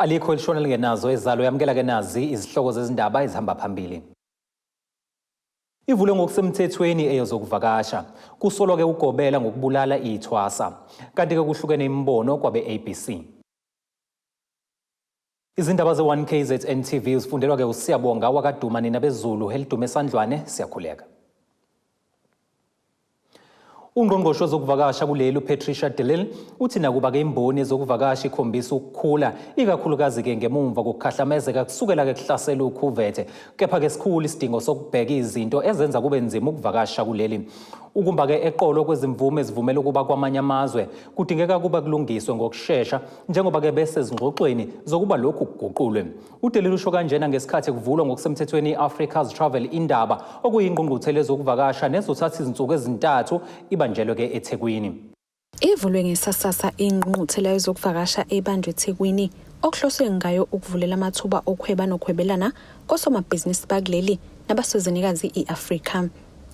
Alikho elishona lingenazo ezalo. Yamukela ke nazi izihloko zezindaba ezihamba phambili. Ivulwe ngokusemthethweni eyezokuvakasha. Kusolwa ke ugobela ngokubulala ithwasa. Kanti ke kuhlukene imibono kwabe ABC. Izindaba ze-1 KZN TV zifundelwa ke uSiyabonga wakaDuma nina bezulu elidume esandlwane siyakhuleka. Ungqongqoshe wezokuvakasha kuleli uPatricia de Lille uthi nakuba ke imboni yezokuvakasha ikhombisa ukukhula ikakhulukazi ke ngemumva kokukhahlamezeka kusukela ke kuhlasela ukhuvethe, kepha ke sikhulu isidingo sokubheka izinto ezenza kube nzima ukuvakasha kuleli. Ukumba ke eqolo kwezimvume ezivumela ukuba kwamanye amazwe kudingeka kuba kulungiswe ngokushesha njengoba ke besezingxoxweni zokuba lokhu kuguqulwe. UDe Lille usho kanjena ngesikhathi kuvulwa ngokusemthethweni i-Africa's Travel Indaba, okuyingqungquthela ezokuvakasha nezothatha izinsuku ezintathu ibanjelwe ke eThekwini. Ivulwe ngesasasa ingqungquthela yezokuvakasha ebanjwe eThekwini, okuhloswe ngayo ukuvulela amathuba okuhweba nokuhwebelana kosomabhizinisi bakuleli nabasezwenikazi i-Afrika.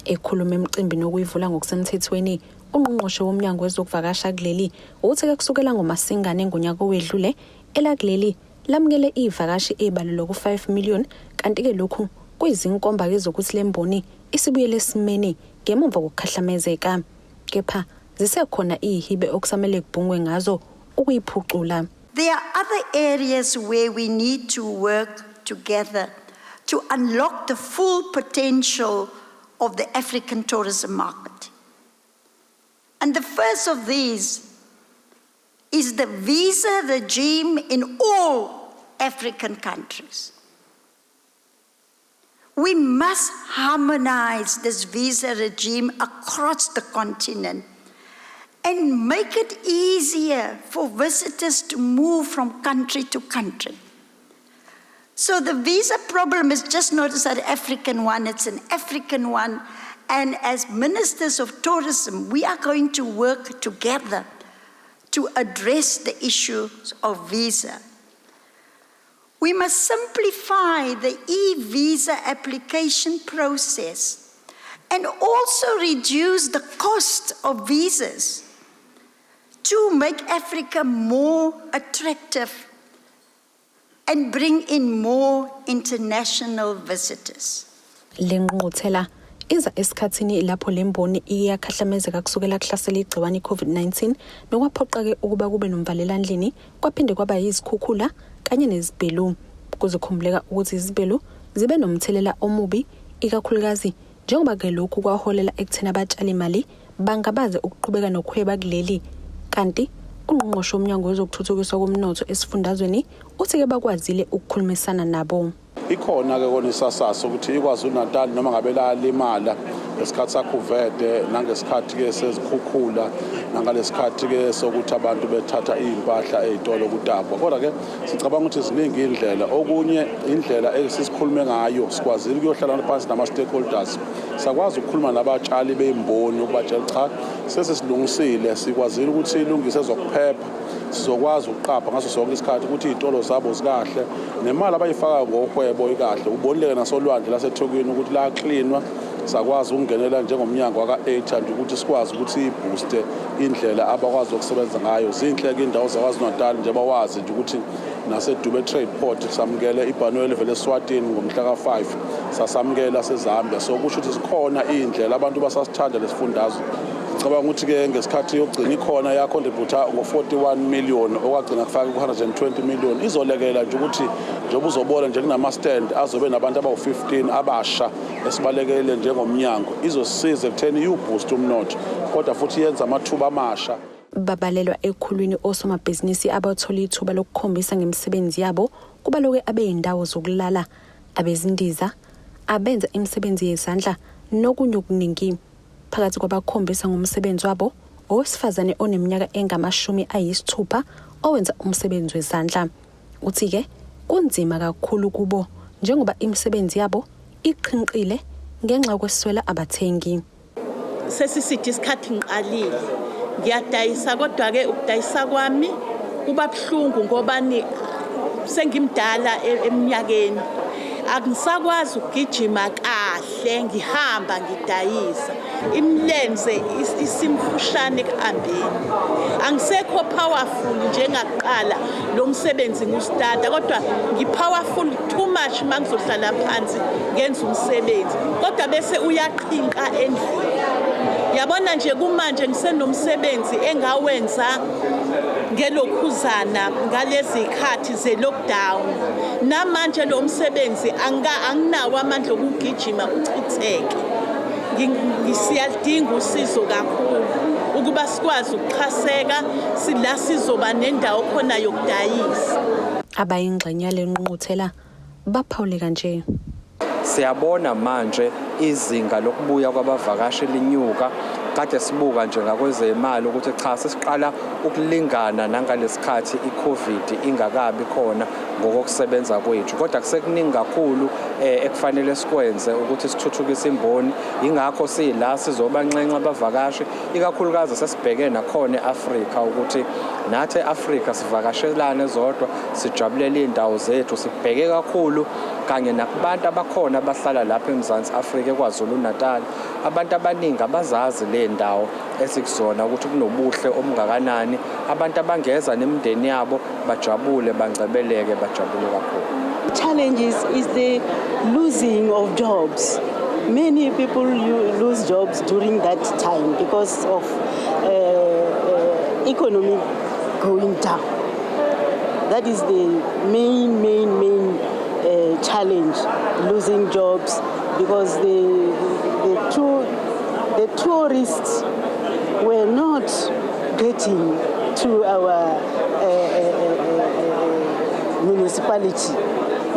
Ekhuluma emcimbini wokuyivula ngokusemthethweni, uNgqongqoshe woMnyango wezokuVakasha kuleli uthe kusukela ngoMasingane ngonyaka owedlule, elakuleli lamukele iy'vakashi ey'balelwa ku-5 million kanti-ke lokhu kuyizinkomba-ke zokuthi le mboni isibuyele esimeni ngemumva kokukhahlamezeka. Kepha zisekhona iy'hibe okusamele kubhungwe ngazo ukuyiphucula. There are other areas where we need to work together to unlock the full potential of the African tourism market. And the first of these is the visa regime in all African countries. We must harmonize this visa regime across the continent and make it easier for visitors to move from country to country. So the visa problem is just not a South African one, it's an African one. And as ministers of tourism, we are going to work together to address the issues of visa. We must simplify the e-visa application process and also reduce the cost of visas to make Africa more attractive and bring in more international visitors. Le ngqungquthela iza esikhathini lapho le mboni iyakhahlamezeka kusukela kuhlasela igciwane i-COVID-19 nokwaphoqa-ke ukuba kube nomvalelandlini kwaphinde kwaba yizikhukhula kanye nezibhelu. Kuzokhumbuleka ukuthi izibhelu zibe nomthelela omubi ikakhulukazi njengoba-ke lokhu kwaholela ekutheni abatshalimali bangabaze ukuqhubeka nokuhweba kuleli. Kanti ungqongqoshe womnyango wezokuthuthukiswa komnotho esifundazweni uthi-ke bakwazile ukukhulumisana nabo. Ikhona-ke kona isasasa ukuthi iKwaZulu-Natal noma ngabe lalimala ngesikhathi sakhuvede nangesikhathi-ke sezikhukhula nangalesikhathi-ke sokuthi abantu bethatha iy'mpahla ey'tolo kutapwa, kodwa-ke sicabanga ukuthi ziningi iy'ndlela. Okunye indlela esisikhulume ngayo, sikwazile ukuyohlala phansi nama-stakeholders, sakwazi ukukhuluma nabatshali bey'mboni ukubatshela cha, sesesilungisile, sikwazile ukuthi silungise ezokuphepha, sizokwazi ukuqapha ngaso sonke isikhathi ukuthi iy'tolo zabo zikahle nemali abayifaka ngohwebo ikahle. Ubonile-ke nasolwandle laseThekwini ukuthi laklinwa, sakwazi ukungenela njengomnyango waka-8 ukuthi sikwazi ukuthi siyibooste indlela abakwazi ukusebenza ngayo. Zinhle-ke indawo zaKwaZulu-Natal, njengoba wazi nje ukuthi naseDube Trade Port samukele ibhanoyi elivele eSwatini ngomhla ka-5, sasamukela seZambia, so kusho ukuthi zikhona iy'ndlela, abantu basasithanda lesifundazwe. Ngicabanga ukuthi-ke ngesikhathi yokugcina ikhona yacontributa ngo-41 million okwagcina kufaka ku-120 million. Izolekelela nje ukuthi njengoba uzobona nje kunama-stand azobe nabantu abawu-15 abasha esibalekelele njengomnyango, izosiza ekutheni iwuboost umnotho kodwa futhi yenza amathuba amasha. Babalelwa ekhulwini osomabhizinisi abathola ithuba lokukhombisa ngemisebenzi yabo, kubaloke abeyindawo zokulala, abezindiza, abenza imisebenzi yezandla nokunye okuningi. Phakathi kwabakhombisa ngomsebenzi wabo, owesifazane oneminyaka engama-60 owenza umsebenzi wezandla. Uthi-ke kunzima kakhulu kubo njengoba imisebenzi yabo iqhinqile ngenxa yokweswela abathengi. Sesiside isikhathi ngiqalile ngiyadayisa, kodwa-ke ukudayisa kwami kuba buhlungu ngobani sengimdala eminyakeni, angisakwazi ukugijima kahle ngihamba ngidayisa. Imilenze isimfushane ekuhambeni. Angisekho powerful njengakuqala lo msebenzi ngiwustarta, kodwa ngi-powerful too much uma ngizohlala phansi ngenza umsebenzi, kodwa bese uyaqhinqa endlini. Yabona nje kumanje ngisenomsebenzi engawenza ngelokhuzana ngalezi khathi ze-lockdown. Namanje lo msebenzi anginawo amandla okugijima uchitheke. Siyalidinga usizo kakhulu ukuba sikwazi ukuxhaseka la sizoba nendawo khona yokudayisa. Abayingxenye yale ngqungquthela baphawule kanje. Siyabona manje izinga lokubuya kwabavakashi linyuka. Kade sibuka nje ngakwezemali ukuthi cha, sesiqala ukulingana nangalesikhathi i-COVID ingakabi khona ngokokusebenza kwethu, kodwa kusekuningi kakhulu ekufanele sikwenze ukuthi sithuthukise imboni. Ingakho sila sizobanxenxa abavakashi, ikakhulukazi sesibheke nakhona e-Afrika ukuthi nathi e-Afrika sivakashelane zodwa, sijabulele iy'ndawo zethu, sibheke kakhulu kanye nakubantu abakhona abahlala lapha eMzansi Afrika, eKwaZulu Natal. Abantu abaningi abazazi le ndawo esikuzona ukuthi kunobuhle obungakanani. Abantu abangeza nemindeni yabo bajabule, bangcebeleke, bajabule kakhulu. Challenges is the losing of jobs. Many people lose jobs during that time because of economy going down. That is the main, main, main challenge, losing jobs, because the tourists were not getting to our municipality.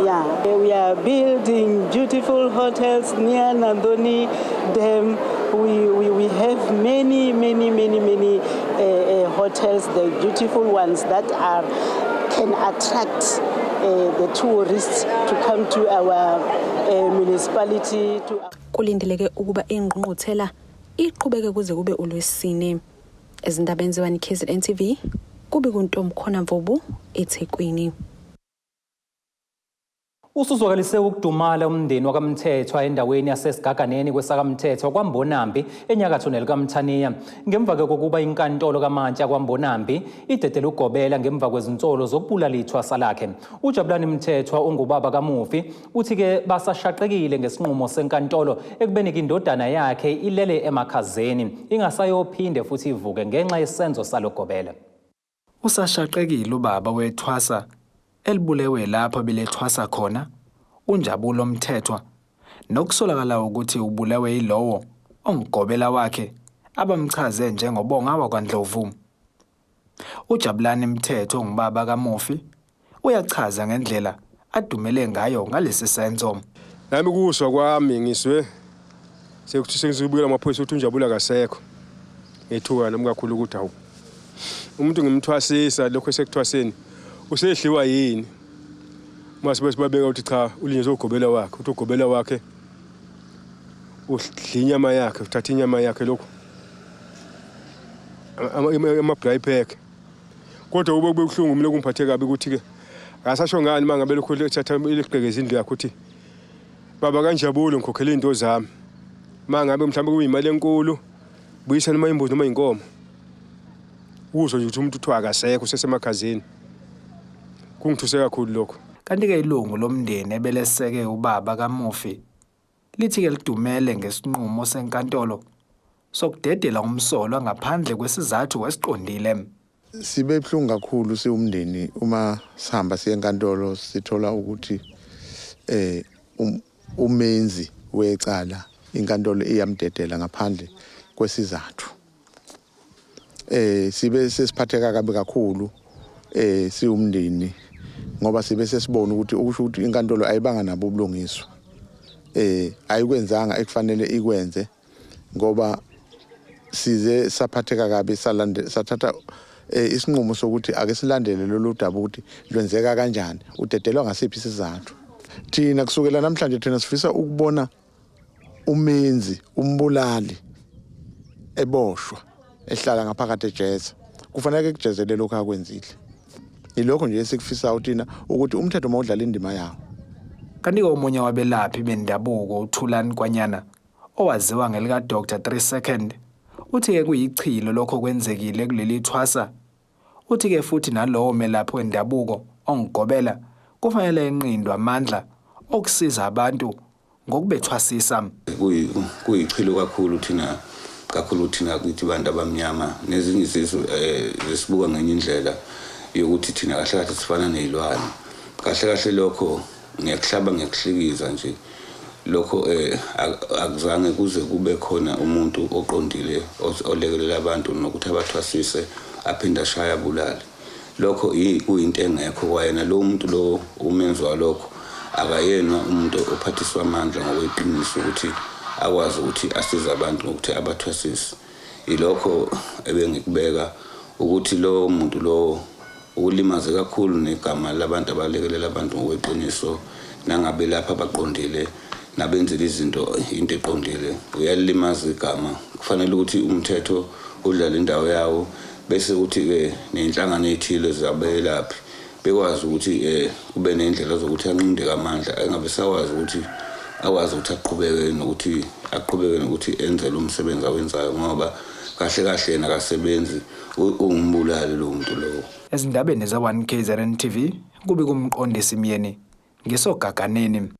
Yeah, we are building beautiful hotels near Nandoni Dam. We have many, many, many, many hotels, the beautiful ones that are can attract the tourists to come to our municipality. To Kulindeleke ukuba ingqungquthela iqhubeke kuze kube uLwesine. Ezindabeni ze-1 KZN TV, kube kuNtomkhona Mvubu, eThekwini. Usuzwakalise ukudumala umndeni wakaMthethwa endaweni yaseSigaganeni kwesakaMthethwa kwaMbonambi, enyakatho nelikaMthaniya, ngemva kokuba inkantolo kaMantshi kwaMbonambi idedele ugobela ngemva kwezinsolo zokubulala ithwasa lakhe. UJabulani Mthethwa, ongubaba kamufi, uthi-ke basashaqekile ngesinqumo senkantolo ekubeni indodana yakhe ilele emakhazeni ingasayophinde futhi ivuke ngenxa yesenzo salogobela. Usashaqekile ubaba wethwasa elibulewe lapho belethwasa khona, uNjabulo Mthethwa, nokusolakala ukuthi ubulewe yilowo ongugobela wakhe abamchaze njengoBonga wakwaNdlovu. UJabulani Mthethwa, ongubaba kamufi, uyachaza ngendlela adumele ngayo ngalesi senzo. Nami kuswa kwami ngizwe sekuthi sengizubukela amaphoyisa ukuthi uNjabulo akasekho. Ngethuka nami kakhulu ukuthi hawu, umuntu ngimthwasisa lokho, esekuthwaseni usedliwa yini? Mase sibabeka ukuthi cha, ulinyazwe ugobela wakhe, uthi ugobela wakhe udla inyama yakhe, uthatha inyama yakhe lokho ama-braai pack. Kodwa kube kubuhlungu mina, kungiphathe kabi ukuthi-ke akasasho ngani uma ngabe lokhu ethatha iligqekeza indlu yakhe, ukuthi baba kaNjabulo, ngikhokhela iy'nto zami, uma ngabe mhlawumbe kuyimali enkulu, buyisa noma imbuzi noma inkomo. Uzwe nje ukuthi umuntu kuthiwa akasekho, usesemakhazeni, kungithuse kakhulu lokho. Kanti-ke ilungu lomndeni ebeleseke ubaba kamufi lithi-ke lidumele ngesinqumo senkantolo sokudedela umsolwa ngaphandle kwesizathu esiqondile. Sibe buhlungu kakhulu siwumndeni uma sihamba siye enkantolo, sithola ukuthi umenzi wecala inkantolo iyamdedela ngaphandle kwesizathu. Sibe sesiphatheka kabi kakhulu siwumndeni, ngoba sibe sesibona ukuthi ukusho ukuthi inkantolo ayibanga nabo ubulungiswa, ayikwenzanga ekufanele ikwenze, ngoba size saphatheka kabi, salande sathatha isinqumo sokuthi ake silandele lolu daba ukuthi lwenzeka kanjani, udedelwa ngasiphi isizathu. Thina kusukela namhlanje, thina sifisa ukubona umenzi, umbulali, eboshwa, ehlala ngaphakathi ejeza. Kufanele kujezele lokhu akwenzile. Ilokho nje esikufisayo thina, ukuthi umthetho mawudlala indima yawo. Kanti-ke omunye wabelaphi bendabuko, uThulani Kwanyana, owaziwa ngelika-Dr 3 Second, uthi-ke kuyichilo lokho okwenzekile kuleli thwasa. Uthi-ke futhi nalowo melaphi wendabuko ongugobela kufanele enqindwe amandla okusiza abantu ngokubethwasisa. Kuyichilo kakhulu thina kakhulu thina kithi bantu abamnyama nezinye izizwe eh, zisibuka ngenye indlela yokuthi thina kahle kahle sifana nezilwane kahle kahle lokho ngiyakuhlaba ngiyakuhlikiza nje lokho eh akuzange kuze kube khona umuntu oqondile olekelela abantu nokuthi abathwasise aphinde ashaye abulale lokho kuyinto engekho kwayena lo muntu lo umenzi walokho akayena umuntu ophathiswa amandla ngokweqiniso ukuthi akwazi ukuthi asize abantu ngokuthi abathwasise ilokho ebengikubeka ukuthi lo muntu lo Ukulimaze kakhulu negama labantu abalekelela abantu ngokweqiniso nangabelaphi abaqondile nabenzela izinto into eqondile. Uyalilimaza igama. Kufanele ukuthi umthetho udlale indawo yawo bese kuthi-ke ney'nhlangano ey'thile zabelaphi bekwazi ukuthi um kube ney'ndlela zokuthi anqindeke amandla engabe sakwazi ukuthi akwazi ukuthi aqhubeke nokuthi aqhubeke nokuthi enze lo msebenzi awenzayo ngoba kahle kahle yena akasebenzi Ungumbulali lo muntu lowo. Ezindabeni ze-1 KZN TV kubika uMqondisi Myeni ngisogaganeni.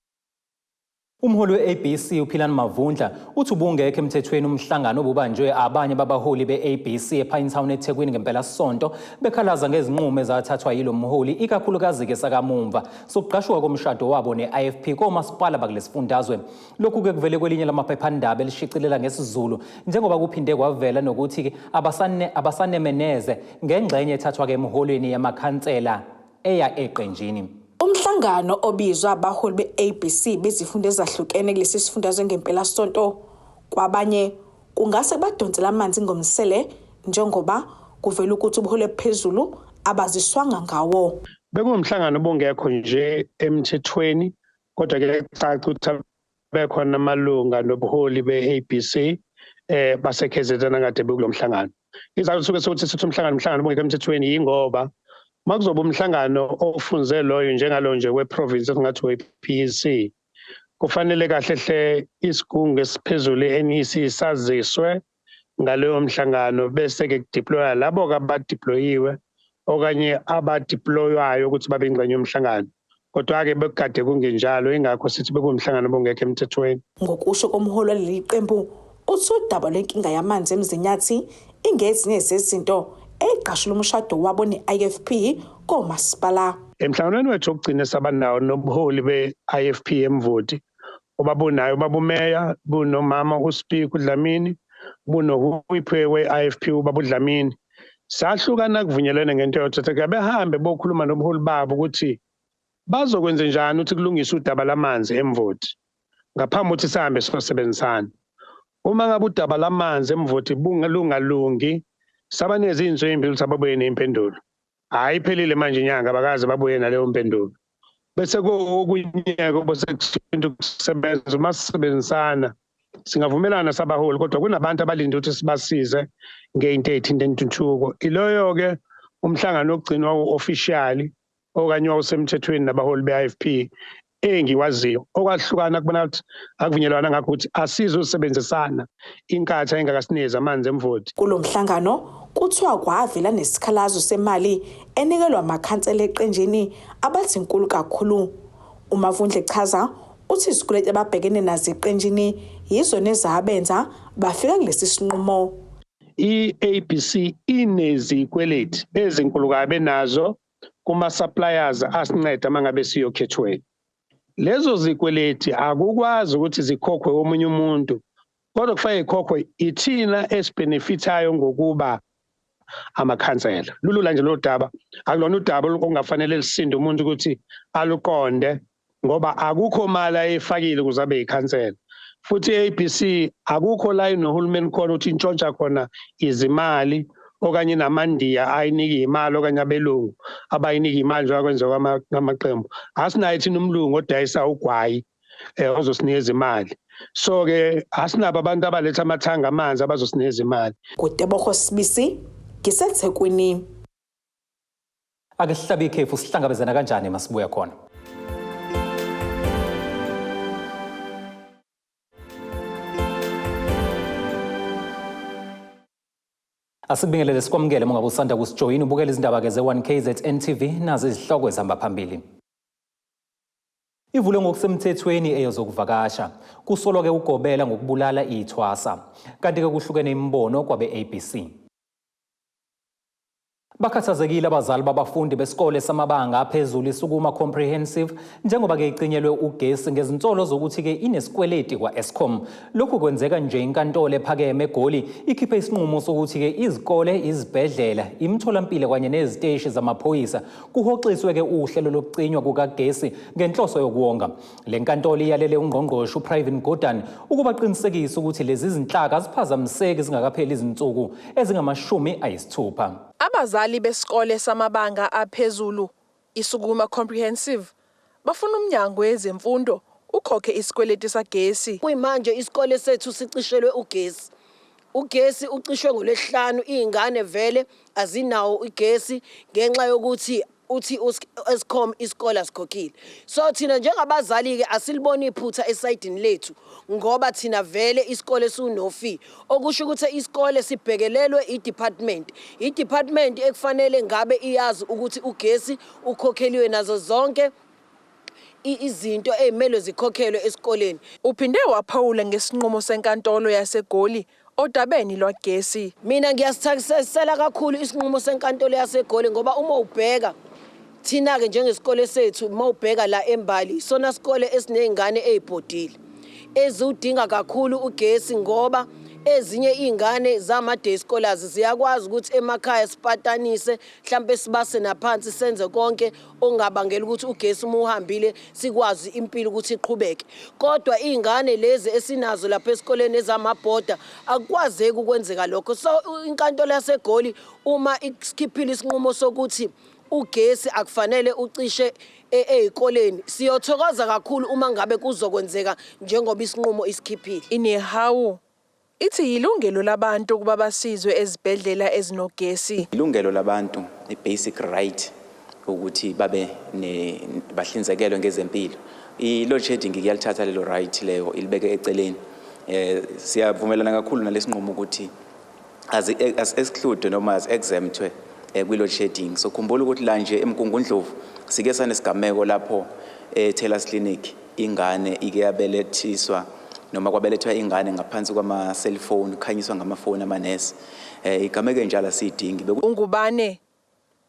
Umholi we-ABC uPhilani Mavundla uthi ubungekho emthethweni umhlangano obubanjwe abanye babaholi be-ABC ePinetown eThekwini ngempelasonto bekhalaza ngezinqumo ezathathwa yilo mholi ikakhulukazi-ke sakamumva sokugqashuka komshado wabo ne-IFP komasipala bakulesifundazwe. Lokhu-ke kuvele kwelinye lamaphephandaba elishicilela ngesiZulu njengoba kuphinde kwavela nokuthi abasane abasanemeneze ngengxenye ethathwa-ke emholweni yamakhansela eya eqenjini. Umhlangano obizwa abaholi be-ABC bezifunda ezahlukene kulesi sifundazwe ngempelasonto kwabanye kungase kubadonsele amanzi ngomsele njengoba kuvela ukuthi ubuholi obuphezulu abaziswanga ngawo. Bekuwumhlangano obungekho nje emthethweni kodwa ke kucaca ukuthi bekhona amalunga nobuholi be-ABC eh base-KZN akade bekulo mhlangano. Izathu suke sokuthi sithi umhlangano umhlangano obungekho emthethweni yingoba makuzoba umhlangano ofunze loyo njengalo nje we-province esingathi we-PEC kufanele kahle hle isigungu esiphezulu i-NEC saziswe ngaleyo mhlangano bese-ke kudeploya labo-ke abadeployiwe okanye abadeploywayo ukuthi babe ingxenye yomhlangano kodwa-ke bekukade kungenjalo ingakho sithi bekuwumhlangano obungekho emthethweni. Ngokusho komholi waleli qembu uthi udaba lwenkinga yamanzi eMzinyathi ingezinye zezinto eyigqashula umshado wabo ne-IFP komasipala. Emhlanganweni wethu wokugcina esaba nawo nobuholi be-IFP eMvoti obabunayo ubaba umeya bunomama uSpeaker uDlamini bunohwiphe we-IFP ubaba uDlamini sahlukana kuvunyelwene ngento yothatha ke behambe bokhuluma nobuholi babo ukuthi bazokwenze njani ukuthi kulungiswe udaba lamanzi eMvoti ngaphambi ukuthi sihambe siyosebenzisana uma ngabe udaba lamanzi eMvoti lungalungi sabanikeza iy'nswembi ukuthi ababuye ney'mpendulo hhayi iphelile manje inyanga abakaze babuye naleyo mpendulo bese kokunye-ke bese kuthinta ukusebenza uma sisebenzisana singavumelana sabaholi kodwa kunabantu abalinde ukuthi sibasize ngey'nto ey'thinta intuthuko iloyo-ke umhlangano ogcinwa u-officially okanye wawusemthethweni nabaholi be-IFP engiwaziyo okwahlukana kubona ukuthi akuvunyelwana ngakho ukuthi asizosebenzisana inkatha engakasinikezi amanzi emvoti. Kulo mhlangano kuthiwa kwavela nesikhalazo semali enikelwa amakhansela eqenjini abathi inkulu kakhulu. UMavundla echaza uthi izikweletu ababhekene nazo eqenjini yizona ezabenza bafika kulesi sinqumo. I-ABC inezikweleti ezinkulu kabi enazo kuma-suppliers asinceda uma ngabe siyokhethweni. Lezo zikweleti akukwazi ukuthi zikhokhwe omunye umuntu kodwa kufanele ikhokhwe ithina esibhenefithayo ngokuba amakhansela. Lulula nje lolu daba, akulona udaba okungafanele lusinde umuntu ukuthi aluqonde ngoba akukho mali ayifakile ukuze abe yikhansela futhi i-ABC akukho la inohulumeni khona ukuthi intshontsha khona izimali okanye namandiya ayinika imali okanye abelungu abayinika imali njengoba kwenziwa kwamaqembu asinaye thina umlungu odayisa ugwayi eh ozosinikeza imali so ke asinabo abantu abaletha amathanga amanzi abazosinikeza imali. Kutebogo Sibisi ngiseThekwini. Ake sihlabe ikhefu sihlangabezana kanjani masibuya khona. Asikubingelele sikwamukele uma ngabe usanda kusijoyina ubukela izindaba-ke ze-1 KZN TV, nazi izihloko ezihamba phambili. Ivulwe ngokusemthethweni eyezokuvakasha. Kusolwa-ke ugobela ngokubulala ithwasa. Kanti-ke kuhlukene imibono kwabe-ABC. Bakhathazekile abazali babafundi besikole samabanga aphezulu iSukuma Comprehensive njengoba-ke icinyelwe ugesi ngezinsolo zokuthi-ke inesikweleti kwa-Eskom. Lokhu kwenzeka nje inkantolo ephakeme eGoli ikhiphe isinqumo sokuthi-ke izikole, izibhedlela, imitholampilo kanye neziteshi zamaphoyisa kuhoxiswe-ke uhlelo lokucinywa kukagesi ngenhloso yokuwonga. Le nkantolo iyalele ungqongqoshe uPravin Gordhan ukuba aqinisekise ukuthi lezi zinhlaka aziphazamiseki zingakapheli izinsuku ezingama-60. Abazali besikole samabanga aphezulu iSukuma Comprehensive bafuna umnyango wezemfundo ukhokhe isikweleti sagesi. Kuyimanje isikole sethu sicishelwe ugesi. Ugesi ucishwe ngoLwesihlanu, iy'ngane vele azinawo ugesi ngenxa yokuthi uthi Eskom isikole asikhokhile. So thina njengabazali-ke asiliboni iphutha esayidini lethu ngoba thina vele isikole siwuno-fee, okusho ukuthi isikole sibhekelelwe i-department. I-department ekufanele ngabe iyazi ukuthi ugesi ukhokheliwe nazo zonke izinto ey'melwe zikhokhelwe esikoleni. Uphinde waphawula ngesinqumo senkantolo yaseGoli odabeni lwagesi. Mina ngiyasithakasela kakhulu isinqumo senkantolo yaseGoli ngoba uma ubheka thina-ke njengesikole sethu, uma ubheka la eMbali, isona sikole esiney'ngane ey'bhodile eziwudinga kakhulu ugesi ngoba ezinye iy'ngane zama-day scholars ziyakwazi ukuthi emakhaya sipatanise mhlampe sibase naphansi senze konke okungabangela ukuthi ugesi uma uhambile sikwazi impilo ukuthi iqhubeke. Kodwa iy'ngane lezi esinazo lapha esikoleni ezamabhoda akukwazeki ukwenzeka lokho. So inkantolo yaseGoli uma isikhiphile isinqumo sokuthi ugesi akufanele ucishe ey'koleni, siyothokoza kakhulu uma ngabe kuzokwenzeka njengoba isinqumo isikhiphile. INehawu ithi yilungelo labantu ukuba basizwe ezibhedlela ezinogesi. Ilungelo labantu, i-basic right, ukuthi babe ne bahlinzekelwe ngezempilo. I-load shedding kuyalithatha lelo right leyo ilibeke eceleni. Siyavumelana kakhulu nalesinqumo ukuthi as exclude noma as exemptwe kwi-load shedding. So khumbula ukuthi la nje eMgungundlovu sike sanesigameko lapho e-Taylor's Clinic ingane ike yabelethiswa noma kwabelethwa ingane ngaphansi kwama-cellphone, kukhanyiswa ngamafoni amanesi. Igameko enjalo asiyidingi. UNgubane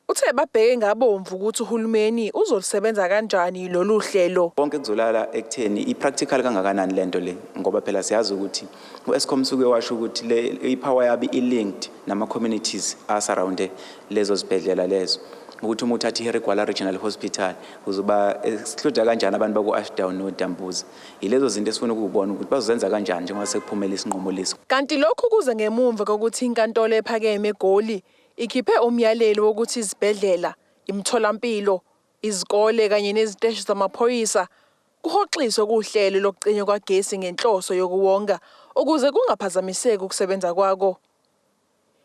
uthe babheke ngabomvu ukuthi uhulumeni uzolisebenza kanjani lolu hlelo. Konke kuzolala ekutheni i-practical kangakanani lento le, ngoba phela siyazi ukuthi u-Eskom suke washo ukuthi le i-power yabi i-linked nama-communities asurrounde lezo zibhedlela lezo, ukuthi uma uthatha iHarry Gwala Regional Hospital uzoba exclude kanjani abantu baku-Ashdown noDambuza. Yilezo zinto esifuna ukubona ukuthi bazozenza kanjani njengoba sekuphumela isinqumo lesi. Kanti lokhu kuze ngemumva kokuthi inkantolo ephakeme eGoli ikhiphe umyalelo wokuthi izibhedlela, imitholampilo, izikole kanye neziteshi zamaphoyisa kuhoxiswe kuhlelo lokucinywa kwagesi ngenhloso yokuwonga ukuze kungaphazamiseki ukusebenza kwako.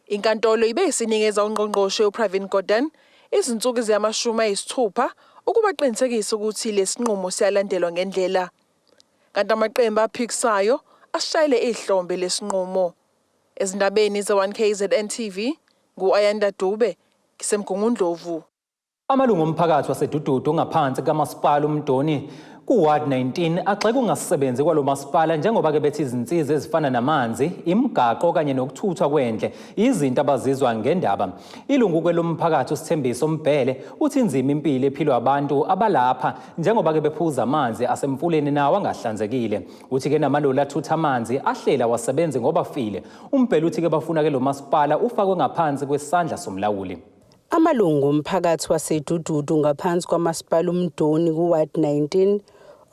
Inkantolo ibe isinikeza ungqongqoshe uPravin Gordhan izinsuku ezingama-60 ukuba aqinisekise ukuthi lesinqumo siyalandelwa ngendlela. Kanti amaqembu aphikisayo ashayele ihlombe lesinqumo. Ezindabeni ze-1 KZN TV, ngu-Ayanda Dube, ngiseMgungundlovu. Amalungu omphakathi waseDududu ngaphansi kamasipala uMdoni ku-Ward 19 agxeka ukungasebenzi kwalo masipala njengoba-ke bethi izinsiza ezifana namanzi, imigaqo kanye nokuthuthwa kwendle izinto abazizwa ngendaba. Ilungu-ke lomphakathi uSithembiso Mbhele uthi inzima impilo ephilwa abantu abalapha njengoba-ke bephuza amanzi asemfuleni nawo angahlanzekile. Uthi-ke namaloli athutha amanzi ahlela awasebenzi ngoba afile. Umbhele uthi-ke bafuna-ke lo masipala ufakwe ngaphansi kwesandla somlawuli. Amalungu omphakathi waseDududu ngaphansi kwamasipala uMdoni ku-Ward 19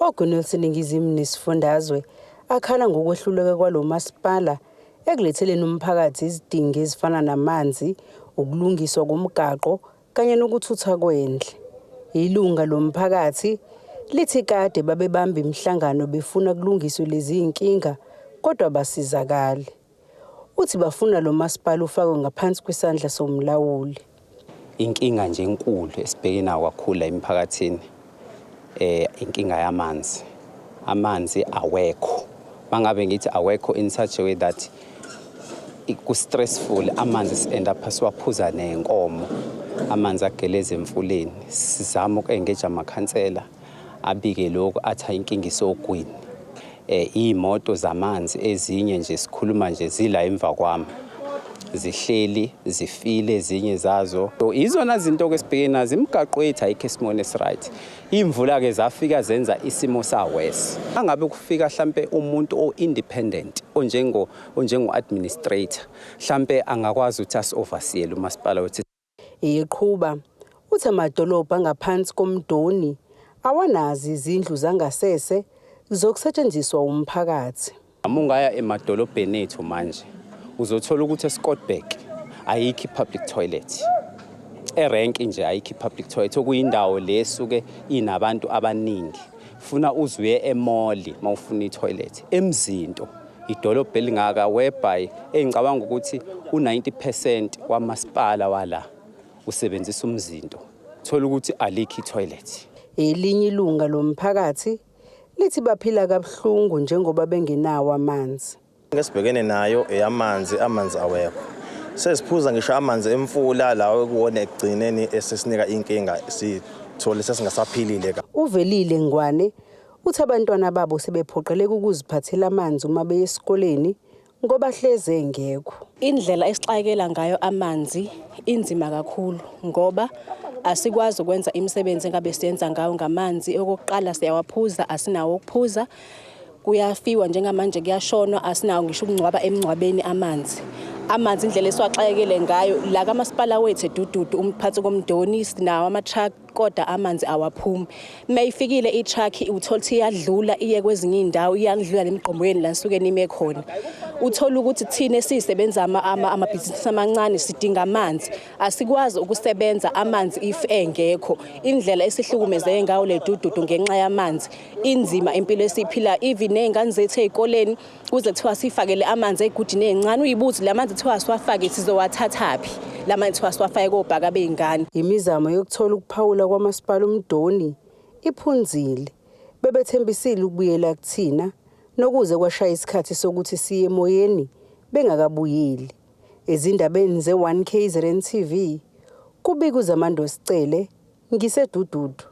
ogwini oluseningizimu nesifundazwe akhala ngokwehluleka kwalo masipala ekuletheleni umphakathi izidingo ezifana namanzi, ukulungiswa komgaqo kanye nokuthutha kwendle. Ilunga lomphakathi lithi kade babebamba imihlangano befuna kulungiswe lezi zinkinga kodwa basizakali. Uthi bafuna lo masipala ufakwe ngaphansi kwesandla somlawuli. Inkinga nje enkulu esibheke nayo kakhulu la emphakathini inkinga yamanzi. Amanzi awekho. Mangabe ngithi awekho, in such a way that Ku-stressful, amanzi si-end up siwaphuza nenkomo, amanzi ageleza emfuleni. Sizama uku-engage amakhansela abike lokhu, athi inkinga isogwini. Iy'moto zamanzi ezinye nje sikhuluma nje zila emva kwami, zihleli zifile ezinye zazo. So izona zinto-ke esibhekene nazo, imigaqo yethu ayikho esimweni esi-right. Iy'mvula-ke zafika zenza isimo sa-worse. Angabe kufika hlampe umuntu o-independent onjengo-administrator, hlampe angakwazi ukuthi asi-overseele umasipala wethu. Iqhuba uthi amadolobha angaphansi koMdoni awanazi izindlu zangasese zokusetshenziswa umphakathi. Uma ungaya emadolobheni ethu manje uzothola ukuthi eScottburgh ayikho i-public toilet. Erenki nje ayikho i-public toilet, okuyindawo lesuke inabantu abaningi. Funa uze uye e-mall mawufuna i-toilet. Emzinto idolobha elingaka, whereby engicabanga ukuthi u-90% wamasipala wala usebenzisa umzinto, thola ukuthi alikho i-toilet. Elinye ilunga lomphakathi lithi baphila kabuhlungu njengoba bengenawo amanzi. Ngesibhekene nayo eyamanzi, amanzi awekho. Sesiphuza ngisho amanzi emfula lawo ekuwona ekugcineni esesinika inkinga, sithole sesingasaphilile. Uvelile Ngwane uthi abantwana babo sebephoqeleka ukuziphathela amanzi uma beye esikoleni ngoba hleze engekho. Indlela esixakela ngayo amanzi inzima kakhulu ngoba asikwazi ukwenza imisebenzi engabe siyenza ngayo ngamanzi. Okokuqala siyawaphuza, asinawo ukuphuza. Kuyafiwa njengamanje, kuyashonwa, asinawo ngisho ukungcwaba emngcwabeni amanzi. Amanzi indlela esiwaxakekele ngayo la kamasipala wethu eDududu umphathi koMdoni, sinawo ama-truck kodwa amanzi awaphumi. Mayifikile i-truck uthola ukuthi iyadlula iye kwezinye iy'ndawo, iyadlula nemigqombweni la nisuke nime khona. Uthola ukuthi thina esisebenza amabhizinisi amancane sidinga amanzi, asikwazi ukusebenza amanzi if engekho. Indlela esihlukumezeke ngayo le Dududu ngenxa yamanzi inzima impilo esiyiphila, even ney'ngane zethu ey'koleni kuze kuthiwa sifakele amanzi ey'gudini ey'ncane, uyibuze la manzi kuthiwa siwafake sizowathathaphi la manzi kuthiwa siwafake kobhaka bey'ngane. Imizamo yokuthola ukuphawula kwamasipala uMdoni iphunzile. Bebethembisile ukubuyela kuthina nokuze kwashaya isikhathi sokuthi siye emoyeni bengakabuyeli. Ezindabeni ze-1 KZN TV kubika uZamando Sicele ngiseDududu.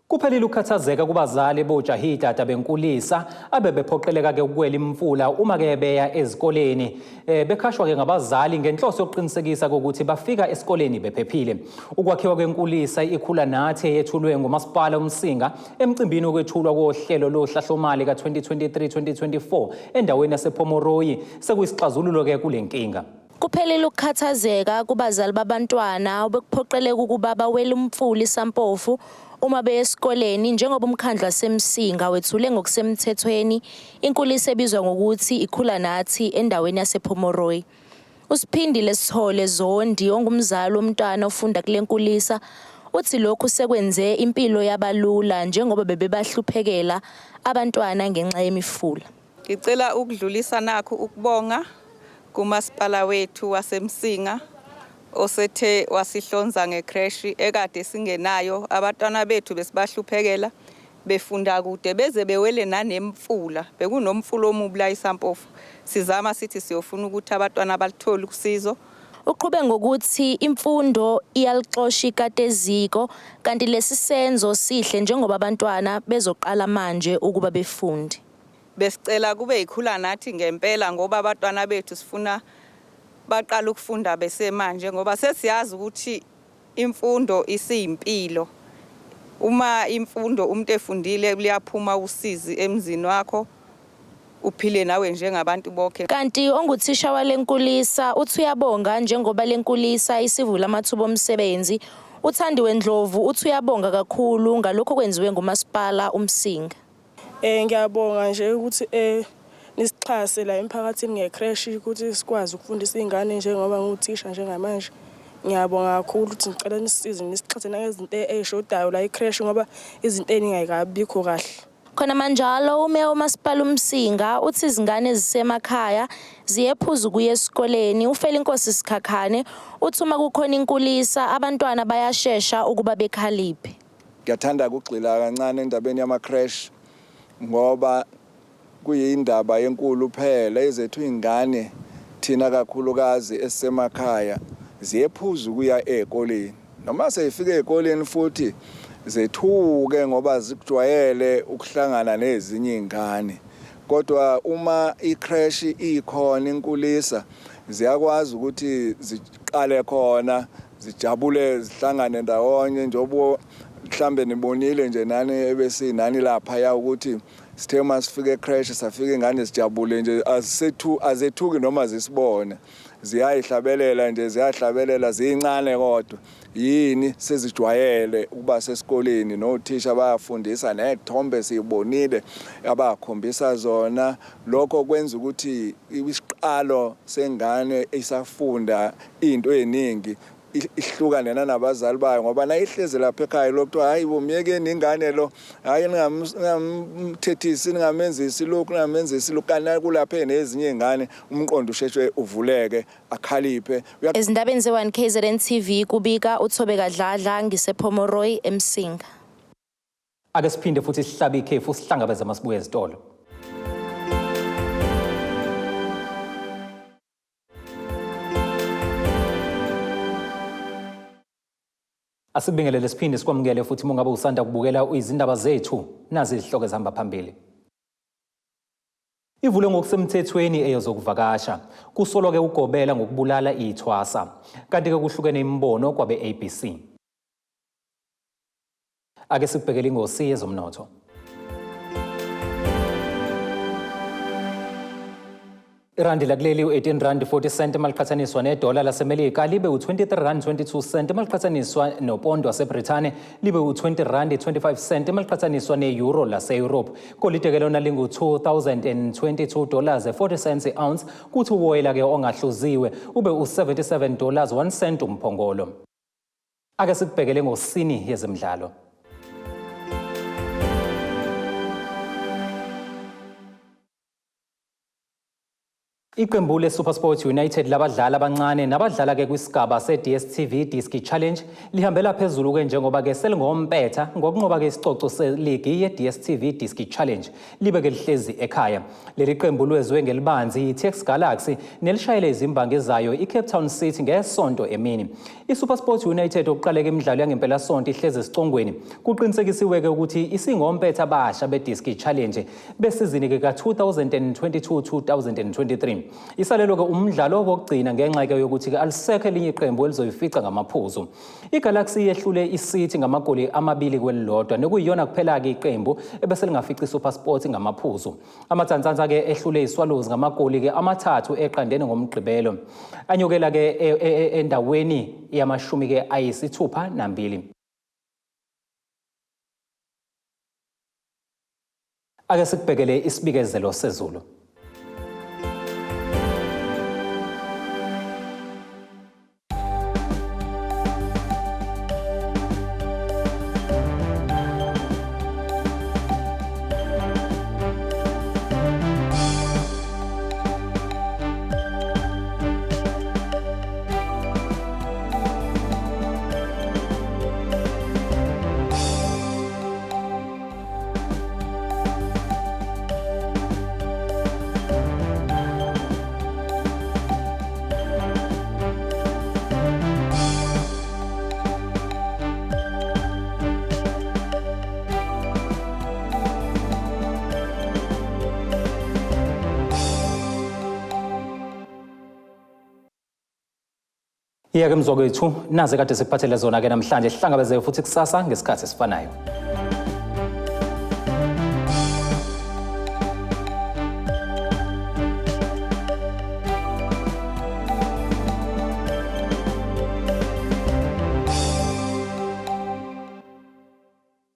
Kuphelile ukukhathazeka kubazali bojahidada benkulisa abebephoqeleka-ke ukuwela imfula uma-ke beya ezikoleni. Bekhashwa-ke ngabazali ngenhloso yokuqinisekisa ukuthi bafika esikoleni bephephile. Ukwakhiwa kwenkulisa ikhula nathi eyethulwe ngumasipala uMsinga emcimbini wokwethulwa kohlelo lohlahlomali ka-2023-2024 endaweni yasePomoroyi sekuyisixazululo-ke kule nkinga. Kuphelile ukukhathazeka kubazali babantwana obekuphoqeleka ukuba bawele umfula iSampofu uma beye esikoleni njengoba umkhandlu waseMsinga wethule ngokusemthethweni inkulisa ebizwa ngokuthi ikhula nathi endaweni yasePomoroyi. USiphindile Sithole Zondi ongumzali womntwana ofunda kule nkulisa uthi lokhu sekwenze impilo yabalula njengoba bebebahluphekela abantwana ngenxa yemifula. Ngicela ukudlulisa nakhu ukubonga kumasipala wethu waseMsinga osethe wasihlonza ngecreche ekade singenayo. Abantwana bethu besibahluphekela befunda kude beze bewele nanemfula, bekunomfula omubi la iSampofu, sizama sithi siyofuna ukuthi abantwana balithole usizo. Uqhube ngokuthi imfundo iyalixosha ikati eziko kanti lesi senzo sihle njengoba abantwana bezoqala manje ukuba befunde. Besicela kube yikhula nathi ngempela ngoba abantwana bethu sifuna baqala ukufunda besemanje ngoba sesiyazi ukuthi imfundo isiyimpilo. Uma imfundo umuntu efundile liyaphuma usizi emzini wakho, uphile nawe njengabantu bonke. Kanti onguthisha wale nkulisa uthi uyabonga njengoba le nkulisa isivula amathuba omsebenzi. UThandiwe Ndlovu uthi uyabonga kakhulu ngalokhu okwenziwe ngumasipala uMsinga. Ngiyabonga nje ukuthi nisixhase la emphakathini ngecreche ukuthi sikwazi ukufundisa iy'ngane njengoba ngiwuthisha njengamanje. Ngiyabonga kakhulu ukuthi ngicela nisisize nisixhase nangezinto ey'shodayo la ecreche ngoba izinto ey'ningi ayikabikho kahle. Khona manjalo umeya womasipala uMsinga uthi izingane ezisemakhaya ziyephuza ukuya esikoleni. UFelinkosi Sikhakhane uthi uma kukhona inkulisa abantwana bayashesha ukuba bekhaliphe. Ngiyathanda ukugxila kancane endabeni yama-creche ngoba kuyindaba enkulu phela ezethu iy'ngane Thina kakhulukazi esisemakhaya ziyephuza ukuya ey'koleni. Noma seyifika ey'koleni futhi zethuke ngoba zikujwayele ukuhlangana nezinye iy'ngane. Kodwa uma i-creche ikhona inkulisa ziyakwazi ukuthi ziqale khona zijabule zihlangane ndawonye njengoba mhlambe nibonile nje nani ebesinani laphaya ukuthi sithe uma sifika e-creche safika ingane zijabule nje azisethu azethuki noma zisibone ziyayihlabelela nje ziyahlabelela ziyincane kodwa yini sezijwayele ukuba sesikoleni nothisha bayafundisa nethombe siyibonile abakhombisa zona lokho kwenza ukuthi isiqalo sengane isafunda into eziningi ihlukane nanabazali bayo ngoba nayihlezi lapha ekhaya lo kuthiwa hayi bo myekeni ingane lo hayi ningamthethisi ningamenzisi lokhu ningamenzisi lokhu kanti kulapha nezinye izingane umqondo usheshe uvuleke akhaliphe. Ezindabeni ze-1 KZN TV kubika uThobeka Dladla ngisePomeroy eMsinga. Ake siphinde futhi sihlabe ikhefu sihlangabeze masibuye ezitolo. Asibingelele siphinde sikwamukele futhi uma ungabe usanda kubukela izindaba zethu nazi izihloko ezihamba phambili. Ivulwe ngokusemthethweni eyezokuvakasha. Kusolwa-ke ugobela ngokubulala ithwasa. Kanti-ke kuhlukene imibono kwabe-ABC. Ake sikubhekele ingosi yezomnotho. Irandi lakuleli u-18 rand 40 cent maliqhathaniswa nedola laseMelika libe u-23 rand 22 cent maliqhathaniswa nopondo waseBrithani libe u-20 rand 25 cent maliqhathaniswa ne-euro lase-Europe. Golide ke lona lingu-2022 dollars 40 cents i-ounce kuthi uwoyela ke ongahluziwe ube u-77 dollars 1 cent umphongolo. Ake sikubhekele ngosini yezemidlalo. Iqembu le-SuperSport United labadlali abancane nabadlala-ke kwisigaba se-DStv Diski Challenge lihambela phezulu-ke njengoba-ke selingompetha ngokunqoba-ke isicoco seligi ye-DStv Diski Challenge libe-ke lihlezi ekhaya. Leli qembu lwezwe ngelibanzi yi-TS Galaxy nelishayele izimbangi zayo i-Cape Town City ngesonto emini. I-SuperSport United okuqaleke imidlalo yangempelasonto ihlezi esicongweni. Kuqinisekisiwe-ke ukuthi isingompetha abasha be-Diski Challenge besizini-ke ka-2022-2023. Isalelwe-ke umdlalo wokugcina ngenxa-ke yokuthi-ke alisekho elinye iqembu elizoyifica ngamaphuzu. I-Galaxy yehlule iCity ngamagoli amabili kwelilodwa nekuyiyona kuphela-ke iqembu ebeselingafici iSuperSport ngamaphuzu. Amatsantsantsa-ke ehlule iSwallows ngamagoli-ke amathathu eqandeni ngoMgqibelo. Anyukela-ke e, e, e, endaweni yamashumi-ke 62. Ake sikubhekele isibikezelo sezulu. Iyake mzwakwethu naze kade sikuphathele zona ke namhlanje sihlangabeze futhi kusasa ngesikhathi esifanayo.